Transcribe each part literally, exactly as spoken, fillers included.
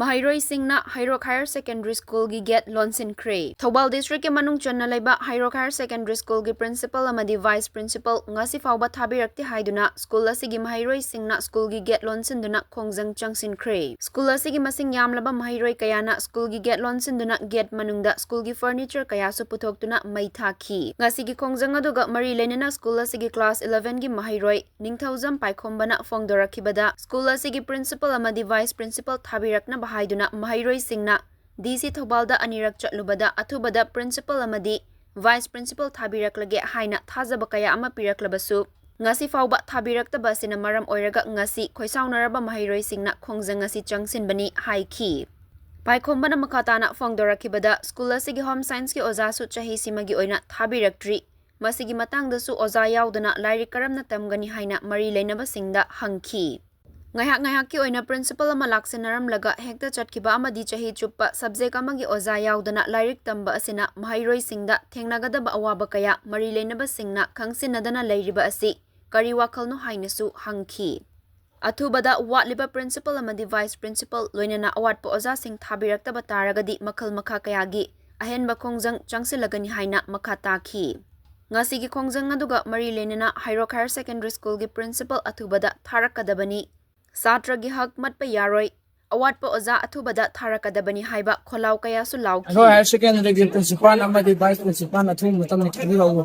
ꯃꯍꯩꯔꯣꯏꯁꯤꯡꯅ ꯍꯩꯔꯣꯛ Higher Secondary Schoolꯒꯤ gate ꯂꯣꯟꯁꯤꯟꯈ꯭ꯔꯦ꯫ Thoubal districtꯀꯤ ꯃꯅꯨꯡ ꯆꯟꯅ ꯂꯩꯕ ꯍꯩꯔꯣꯛ Higher Secondary Schoolꯒꯤ principal ꯑꯃꯗꯤ vice principal ꯉꯁꯤ ꯐꯥꯎꯕ ꯊꯥꯕꯤꯔꯛꯇꯦ ꯍꯥꯏꯗꯨꯅ school ꯑꯁꯤꯒꯤ ꯃꯍꯩꯔꯣꯏꯁꯤꯡꯅ schoolꯒꯤ gate ꯂꯣꯟꯁꯤꯟꯗꯨꯅ ꯈꯣꯡꯖꯪ ꯆꯪꯁꯤꯟꯈ꯭ꯔꯦ꯫ School ꯑꯁꯤꯒꯤ ꯃꯁꯤꯡ ꯌꯥꯝꯂꯕ ꯃꯍꯩꯔꯣꯏ ꯀꯌꯥꯅ schoolꯒꯤ gate ꯂꯣꯟꯁꯤꯟꯗꯨꯅ gate ꯃꯅꯨꯡꯗ schoolꯒꯤ furniture ꯀꯌꯥꯁꯨ ꯄꯨꯊꯣꯛꯇꯨꯅ ꯃꯩ ꯊꯥꯈꯤ꯫ ꯉꯁꯤꯒꯤ ꯈꯣꯡꯖꯪ ꯑꯗꯨꯒ ꯃꯔꯤ ꯂꯩꯅꯅ school ꯑꯁꯤꯒꯤ class elevenꯒꯤ ꯃꯍꯩꯔꯣꯏ ꯅꯤꯡꯊꯧꯖꯝ ꯄꯥꯏꯈꯣꯝꯕꯅ ꯐꯣꯡꯗꯣꯔꯛꯈꯤꯕꯗ, school ꯑꯁꯤꯒꯤ principal ꯑꯃꯗꯤ vice principal ꯊꯥꯕꯤꯔꯛꯅꯕ ꯍꯥꯏꯗꯨꯅ ꯃꯍꯩꯔꯣꯏꯁꯤꯡꯅ DC ꯊꯧꯕꯥꯜꯗ ꯑꯅꯤꯔꯛ ꯆꯠꯂꯨꯕꯗ, ꯑꯊꯨꯕꯗ principal ꯑꯃꯗꯤ vice principal ꯊꯥꯕꯤꯔꯛꯂꯒꯦ ꯍꯥꯏꯅ ꯊꯥꯖꯕ ꯀꯌꯥ ꯑꯃ ꯄꯤꯔꯛꯂꯕꯁꯨ, ꯉꯁꯤ ꯐꯥꯎꯕ ꯊꯥꯕꯤꯔꯛꯇꯕ ꯑꯁꯤꯅ ꯃꯔꯝ ꯑꯣꯏꯔꯒ ꯉꯁꯤ ꯈꯣꯏꯁꯥꯎꯅꯔꯕ ꯃꯍꯩꯔꯣꯏꯁꯤꯡꯅ ꯈꯣꯡꯖꯪ ꯑꯁꯤ ꯆꯪꯁꯤꯟꯕꯅꯤ ꯍꯥꯏꯈꯤ꯫ ꯄꯥꯏꯈꯣꯝꯕꯅ ꯃꯈꯥ ꯇꯥꯅ ꯐꯣꯡꯗꯣꯔꯛꯈꯤꯕꯗ, school ꯑꯁꯤꯒꯤ home scienceꯀꯤ ꯑꯣꯖꯥꯁꯨ ꯆꯍꯤꯁꯤꯃꯒꯤ ꯑꯣꯏꯅ ꯊꯥꯕꯤꯔꯛꯇ꯭ꯔꯤ꯫ ꯃꯁꯤꯒꯤ ꯃꯇꯥꯡꯗꯁꯨ ꯑꯣꯖꯥ ꯌꯥꯎꯗꯅ ꯂꯥꯏꯔꯤꯛ ꯀꯔꯝꯅ ꯇꯝꯒꯅꯤ ꯍꯥꯏꯅ ꯃꯔꯤ ꯂꯩꯅꯕꯁꯤꯡꯗ ꯍꯪꯈꯤ꯫ ꯉꯥꯏꯍꯥꯛ ꯉꯥꯏꯍꯥꯛꯀꯤ ꯑꯣꯏꯅ principal ꯑꯃ ꯂꯥꯛꯁꯤꯟꯅꯔꯝꯂꯒ ꯍꯦꯛꯇ ꯆꯠꯈꯤꯕ ꯑꯃꯗꯤ ꯆꯍꯤ ꯆꯨꯞꯄ subject ꯑꯃꯒꯤ ꯑꯣꯖꯥ ꯌꯥꯎꯗꯅ ꯂꯥꯏꯔꯤꯛ ꯇꯝꯕ ꯑꯁꯤꯅ ꯃꯍꯩꯔꯣꯏꯁꯤꯡꯗ ꯊꯦꯡꯅꯒꯗꯕ ꯑꯋꯥꯕ ꯀꯌꯥ ꯃꯔꯤ ꯂꯩꯅꯕꯁꯤꯡꯅ ꯈꯪꯁꯤꯟꯅꯗꯅ ꯂꯩꯔꯤꯕ ꯑꯁꯤ ꯀꯔꯤ ꯋꯥꯈꯜꯅꯣ ꯍꯥꯏꯅꯁꯨ ꯍꯪꯈꯤ꯫ ꯑꯊꯨꯕꯗ ꯋꯥꯠꯂꯤꯕ principal ꯑꯃꯗꯤ vice principal, ꯂꯣꯏꯅꯅ ꯑꯋꯥꯠꯄ ꯑꯣꯖꯥꯁꯤꯡ ꯊꯥꯕꯤꯔꯛꯇꯕ ꯇꯥꯔꯒꯗꯤ ꯃꯈꯜ ꯃꯈꯥ ꯀꯌꯥꯒꯤ ꯑꯍꯦꯟꯕ ꯈꯣꯡꯖꯪ ꯆꯪꯁꯤꯜꯂꯒꯅꯤ ꯍꯥꯏꯅ ꯃꯈꯥ ꯇꯥꯈꯤ꯫ ꯉꯁꯤꯒꯤ ꯈꯣꯡꯖꯪ ꯑꯗꯨꯒ ꯃꯔꯤ ꯂꯩꯅꯅ ꯍꯩꯔꯣꯛ Higher Secondary Schoolꯒꯤ principal ꯑꯊꯨꯕꯗ ꯊꯥꯔꯛꯀꯗꯕꯅꯤ, ꯁꯥꯇ꯭ꯔꯒꯤ ꯍꯛ ꯃꯠꯄ ꯌꯥꯔꯣꯏ, ꯑꯋꯥꯠꯄ ꯑꯣꯖꯥ ꯑꯊꯨꯕꯗ ꯊꯥꯔꯛꯀꯗꯕꯅꯤ ꯍꯥꯏꯕ ꯈꯣꯜꯂꯥꯎ ꯀꯌꯥꯁꯨ ꯂꯥꯎꯈꯤ꯫ ꯑꯩꯈꯣꯏ Higher Secondary principal ꯑꯃꯗꯤ vice principal ꯑꯊꯨꯕ ꯃꯇꯝꯗ ꯊꯥꯕꯤꯔꯛꯎ꯫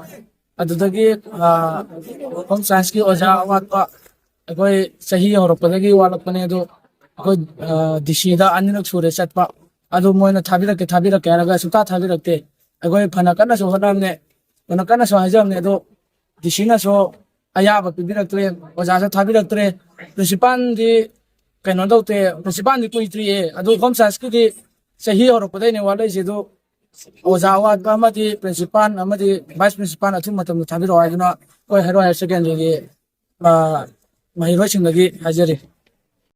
ꯑꯗꯨꯗꯒꯤ, ꯑ, home scienceꯀꯤ ꯑꯣꯖꯥ ꯑꯋꯥꯠꯄ ꯑꯩꯈꯣꯏ ꯆꯍꯤ ꯍꯧꯔꯛꯄꯗꯒꯤ ꯋꯥꯠꯂꯛꯄꯅꯦ, ꯑꯗꯣ ꯑꯩꯈꯣꯏ, ꯑ, DCꯗ ꯑꯅꯤꯔꯛ ꯁꯨꯔꯦ ꯆꯠꯄ꯫ ꯑꯗꯨ ꯃꯣꯏꯅ ꯊꯥꯕꯤꯔꯛꯀꯦ, ꯊꯥꯕꯤꯔꯛꯀꯦ ꯍꯥꯏꯔꯒ ꯁꯨꯡꯊꯥ ꯊꯥꯕꯤꯔꯛꯇꯦ꯫ ꯑꯩꯈꯣꯏ ꯐꯅ ꯀꯟꯅꯁꯨ ꯍꯣꯠꯅꯕꯅꯦ, ꯐꯅ ꯀꯟꯅꯁꯨ ꯍꯥꯏꯖꯕꯅꯦ, ꯑꯗꯣ DCꯅꯁꯨ ꯑꯌꯥꯕ ꯄꯤꯕꯤꯔꯛꯇ꯭ꯔꯦ, ꯑꯣꯖꯥꯁꯨ ꯊꯥꯕꯤꯔꯛꯇ꯭ꯔꯦ꯫ Principalꯗꯤ ꯀꯩꯅꯣ ꯇꯧꯗꯦ, principalꯗꯤ ꯀꯨꯏꯗ꯭ꯔꯤꯌꯦ꯫ ꯑꯗꯨ home scienceꯀꯤꯗꯤ ꯆꯍꯤ ꯍꯧꯔꯛꯄꯗꯩꯅꯦ ꯋꯥꯠꯂꯛꯏꯁꯦ꯫ ꯑꯗꯨ ꯑꯣꯖꯥ ꯑꯋꯥꯠꯄ ꯑꯃꯗꯤ principal ꯑꯃꯗꯤ vice principal ꯑꯊꯨꯕ ꯃꯇꯝꯗ ꯊꯥꯕꯤꯔꯛꯑꯣ ꯍꯥꯏꯗꯨꯅ ꯑꯩꯈꯣꯏ ꯍꯩꯔꯣꯛ Higher Secondary, ꯑ, ꯃꯍꯩꯔꯣꯏꯁꯤꯡꯗꯒꯤ ꯍꯥꯏꯖꯔꯤ꯫